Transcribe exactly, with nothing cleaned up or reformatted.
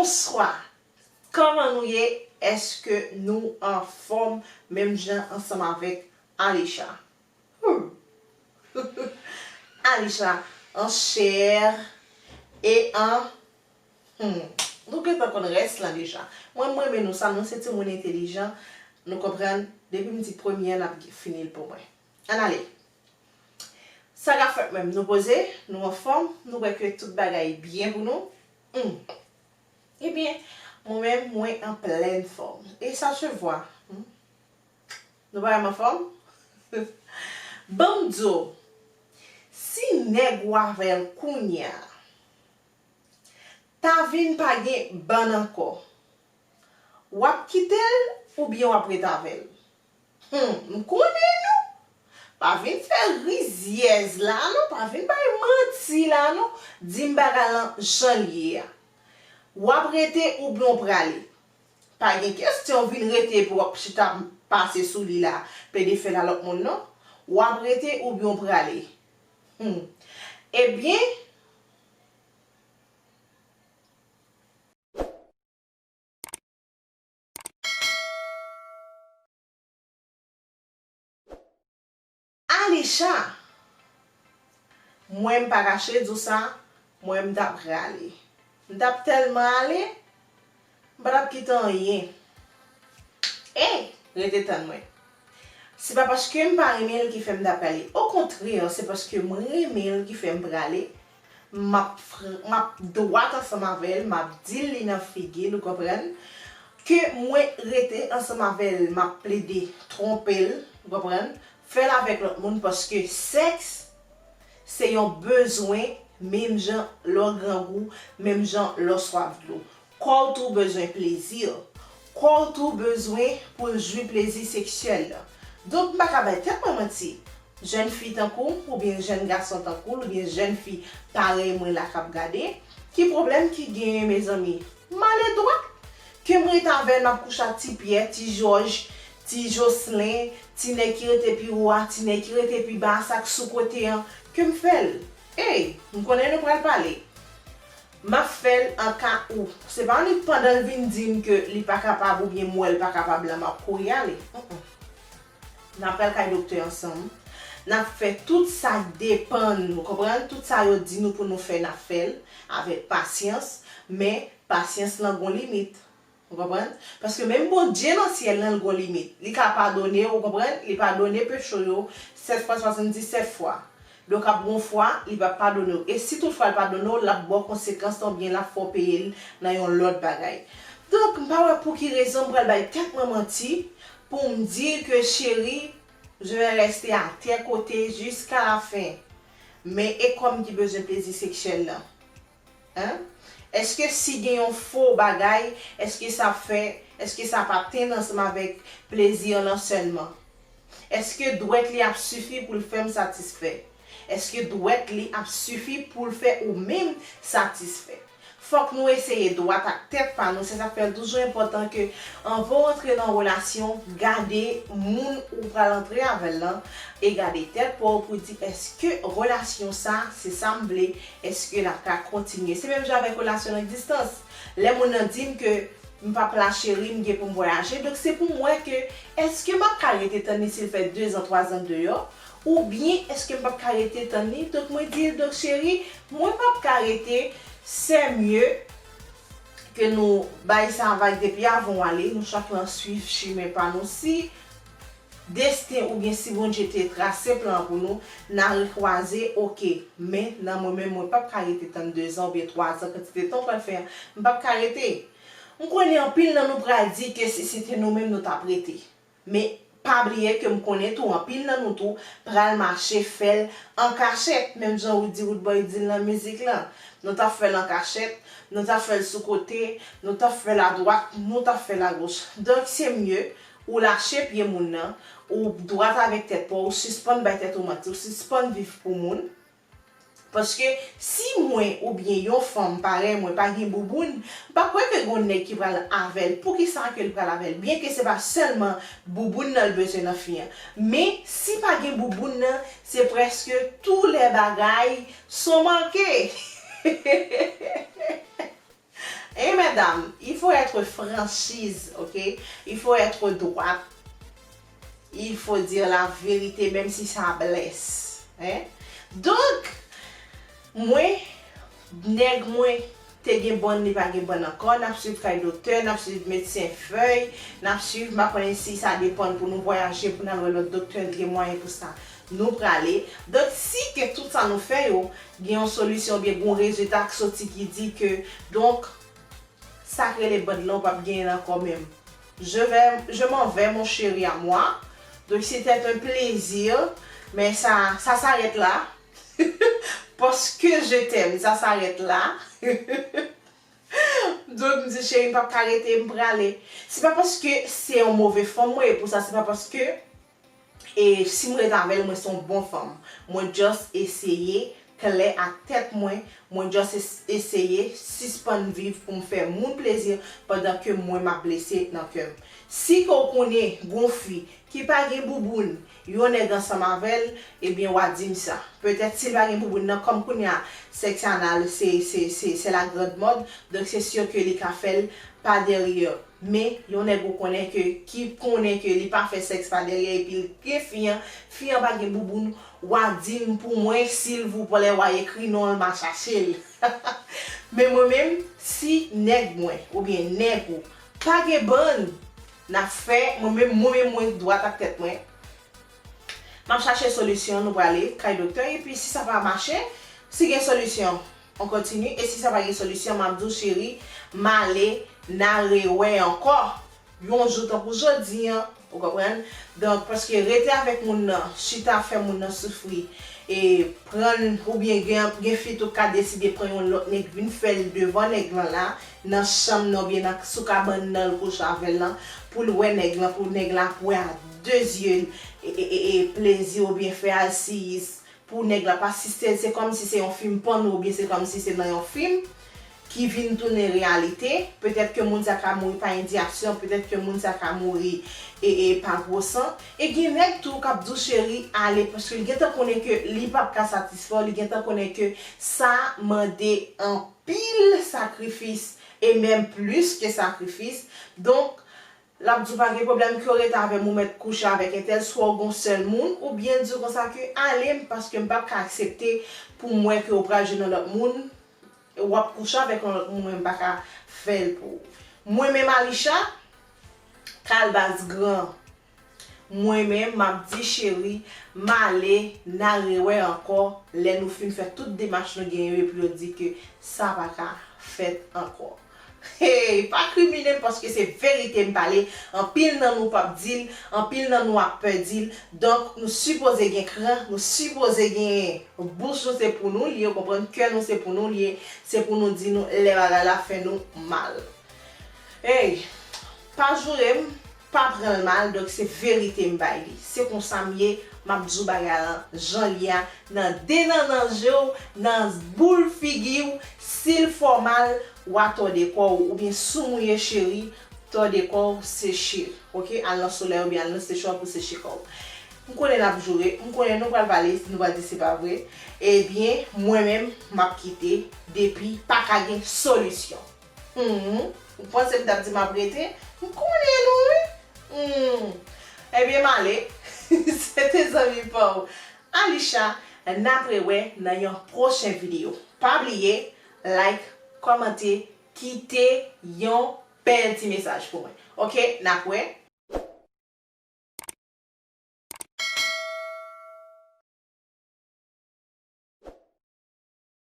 Bonswa! Kòman nou ye? Èske nou anfòm menm jan ansanm avèk Alisha? Hmm. Alisha, an chè e an, hmm, nou gentan konn rès lan deja. Mwen, m renmen nou sa, nou se timoun entelijan, nou konprann. Depi m di premye a, n ap fini l pou mwen. Ann ale. Sa k ap fèt menm? Nou poze, nou anfòm, nou wè ke tout bagay byen pou nou. Hmm. Ebyen, mwen menm, mwen an plèn fòm. E sa se vwa. Hmm. Nou pa wè m anfòm? Ban m di w, si nèg ou avè l kounye a ta vin pa gen bann ankò, w ap kite l oubyen w ap ret avè l? Hmm, m konnen nou. Pa vin fè rizyèz la non, pa vin bay manti la non. Di m bagay lan jan l ye a. W ap rete oubyen w prale? Pa gen kesyon vin rete epi w ap chita pase sou li la, plede fè l a lòt moun non. W ap rete oubyen w prale? Hmm. Ebyen, Alisha, mwen m pa kache di w sa, mwen m t ap rale. M t ap tèlman ale, m pa t ap kite anyen. Ey, rete tann mwen. Se pa paske m pa renmen l ki fè m t ap rale. Okontrè, se paske m renmen l ki fè m prale. M ap fr-, m ap dwat ansanm avè l, m ap di l li nan figi l, ou konprann? Ke mwen rete ansanm avè l, m ap plede twonpe l, ou konprann? Fè l avèk lòt moun, paske sèks se yon bezwen, menm jan lè w grangou, menm jan lè w swaf dlo. Kò w tou bezwen plezi. Kò w tou bezwen pou l jwi plezi seksyèl. Donk, m pa ka bay tèt mwen manti. Jèn fi tankou m, oubyen jèn gason tankou l, oubyen jèn fi parèy mwen la k ap gade, ki pwoblèm ki genyen, mezanmi? M ale dwat. Ke m ret avè l, m ap kouche ak Ti Pyè, Ti Jòj, Ti Joslin, ti nèg ki rete pi wo a, ti nèg ki rete pi ba a, sa k sou kote an, ke m fè l. Ey, m konnen nou pral pale. M ap fè l an ka ou. Se pa annik pandan l vin di m ke li pa kapab oubyen m wè l pa kapab la, m ap kouri ale. Mm, mm. N ap pral kay doktè ansanm. N ap fè tout sa k depann, ou konprann? Tout sa yo di nou pou nou fè, n ap fè l avèk pasyans, men pasyans lan gon limit. Ou konprann? Paske menm Bondye nan syèl lan, l gon limit. Li ka padone w, ou konprann? Li padone peche w yo sèt fwa, swasanndisèt fwa. Donk, ap gon fwa, li p ap padone w. E si tout fwa l padone w, l ap ba w konsekans lan oubyen l ap fè w peye l nan yon lòt bagay. Donk, m pa wè pou ki rezon m pral bay tèt mwen manti pou m di ke, chérie, je vais rester à tes côtés jusqu'à la fin. Men e kò m ki bezwen plezi seksyèl lan. Hein? Èske si gen yon fo bagay, èske sa fè, èske sa pa tenn ansanm avèk plezi an lan sèlman? Èske dwèt li ap sifi pou l fè m satisfè? Èske dwèt li ap sifi pou l fè ou menm satisfè? Fòk nou eseye dwat ak tèt pa nou, se sa k fè l toujou enpòtan ke anvan w antre nan relasyon, gade moun ou pral antre avè l lan, e gade tèt pa w pou di, èske relasyon sa, se sa m vle? Èske n ap ka kontinye? Se menm jan avèk relasyon long distans. Lè moun nan di m ke m p ap la cheri, m gen pou m vwayaje. Donk, se pou m wè ke èske m ap ka rete tann li si l fè dezan, twazan deyò, oubyen èske m p ap ka rete tann li? Donk, mwen di l, donk, cheri, mwen p ap ka rete, c'est mieux ke nou bay sa vag depi avan w ale, nou chak lan swiv chimen pa nou. Si desten oubyen si Bondye te trase plan pou nou, n a rekwaze, oke. Men, nan mwen menm, mwen p ap ka rete tann dezan oubyen twazan, kantite tan w pral fè a, m p ap ka rete. M konnen anpil nan nou pral di ke si se te nou menm, nou t ap rete. Men, pa bliye ke m konnen tou, anpil nan nou tou pral mache fè l an kachèt, menm jan Roody Roodboy di l nan mizik lan. Nou t ap fè l an kachèt, nou t ap fè l sou kote, nou t ap fè l adwat, nou t ap fè l agoch. Donk, se mye ou lache pye moun nan, ou dwat avèk tèt pa w, ou sispann bay tèt ou manti, ou sispann viv pou moun. Paske si mwen oubyen yon fanm parèy mwen pa gen bouboun, m pa kwè ke gon nèg ki pral avè l. Poukisa ke l pral avè l? Byenke se pa sèlman bouboun nan l bezwen nan fi an. Men, si pa gen bouboun nan, se prèske tou lè bagay son manke. Eh, mesdames, il faut être franchise, ok? Il faut être droite. Il faut dire la vérité, même si ça blesse. Hein? Donk, mwen, nèg mwen, te gen bann, li pa gen bann ankò, n ap swiv kay doktè, n ap swiv medsen fèy, n ap swiv, m pa konnen si sa depann pou nou vwayaje, pou n al wè lòt doktè, n gen mwayen pou sa, nou prale. Donk, si ke tout sa nou fè yo, gen yon solisyon, oubyen gen yon rezilta k soti ki di ke, donk, sa k rele band lan, ou p ap genyen l ankò menm. Je vais, je m'en vais, mon chéri à moi. Donc, c'était un plaisir, mais ça, ça s'arrête là. Parce que je t'aime, ça s'arrête là. Donk, m di, cheri, m p ap ka rete, m prale. Se pa paske se yon move fanm mwen ye pou sa, se pa paske, e si m ret avè l, mwen se yon bon fanm. Mwen just eseye klè ak tèt mwen, mwen just es- eseye sispann viv pou m fè moun plezi pandan ke mwen m ap blese nan kè m. Si ke w konnen gon fi ki pa gen bouboun, yon nèg ansanm avè l, ebyen, w a di m sa. Petèt, si l pa gen bouboun nan, kòm kounye a, sèks anal, se, se, se, se la grande mode, donk se si ke li ka fè l pa dèryè. Men, yon nèg ou konnen ke, ki konnen ke li pa fè sèks pa dèryè, epi l gen fi an, fi an pa gen bouboun, w a di m pou mwen, silvouplè, w a ekri non l, m a chache l. Men mwen menm, si nèg mwen, oubyen nèg ou, pa gen bann, n ap fè, mwen menm, mwen menm, mwen dwat ak tèt mwen. M ap chache solisyon, nou prale kay doktè, epi si sa pa mache, si gen solisyon, on kontinye, e si sa pa gen solisyon, m ap di w, cheri, m ale, n a rewè ankò. Yon jou tankou jodi an, ou konprann? Donk, paske rete avèk moun nan, chita fè moun nan soufri, e pran l, oubyen gen, gen fi tou k ka deside pran yon lòt nèg, vin fè l devan nèg lan la, nan chanm nan, oubyen nan, sou kabann nan, l kouche avè l lan, pou l wè nèg lan, pou nèg la ap wè a de zye l, e, e, e, e plezi oubyen fè alsiyis pou nèg la, pa si se, se kòmsi se yon fim pòno oubyen se kòmsi se nan yon fim ki vin tounen reyalite. Petèt ke moun sa ka mouri pa endiyasyon, petèt ke moun sa ka mouri e, e pa gwo san. E gen nèg tou k ap di w cheri ale, paske li gentan konnen ke li p ap ka satisfè w, li gentan konnen ke sa mande anpil sakrifis, e menm plis ke sakrifis. Donk, l ap di w pa gen pwoblèm ke w rete avè m, ou mèt kouche avèk entèl, swa w gon sèl moun, oubyen l di w konsa ke ale m, paske m p ap ka aksepte pou m wè ke w pral jwenn yon lòt moun, w ap kouche avèk yon lòt moun, mwen m pa ka fè l pou ou. Mwen menm Alisha, Kalbas Gran, mwen menm, m ap di cheri, m ale, n a rewè ankò, lè nou fin fè tout demach nou genyen yo, epi yo di ke sa pa ka fèt ankò. Hey, pa krimine m paske se verite m pale. Anpil nan nou p ap di l, anpil nan nou ap pè di l. Donk, nou sipoze gen kran, nou sipoze gen bouch nou se pou nou l ye, ou konprann, kè nou se pou nou l ye, se pou nou di nou lè bagay la fè nou mal. Hey, pa joure m, pa pran l mal, donk se verite m bay li. Se konsa m ye, m ap di w bagay lan jan l ye a, nan de nannan je w, nan boul figi w, si l fè w mal, w a tòde kò w, oubyen si w mouye cheri, tòde kò w, seche, oke? Al nan solèy oubyen al nan sechoir pou seche kò w. M konnen n ap joure, m konnen nou pral pale, nou pral di se pa vre. Ebyen, mwen menm, m ap kite, depi pa ka gen solisyon. Hmm, ou panse m t ap di m ap rete? M konnen nou, wi. Hmm. Ebyen, m ale. Se te zanmi pa w, Alisha. N ap rewè nan yon pwochen videyo. Pa bliye, like, kòmante, kite yon bèl ti mesaj pou mwen. Oke, n ap wè.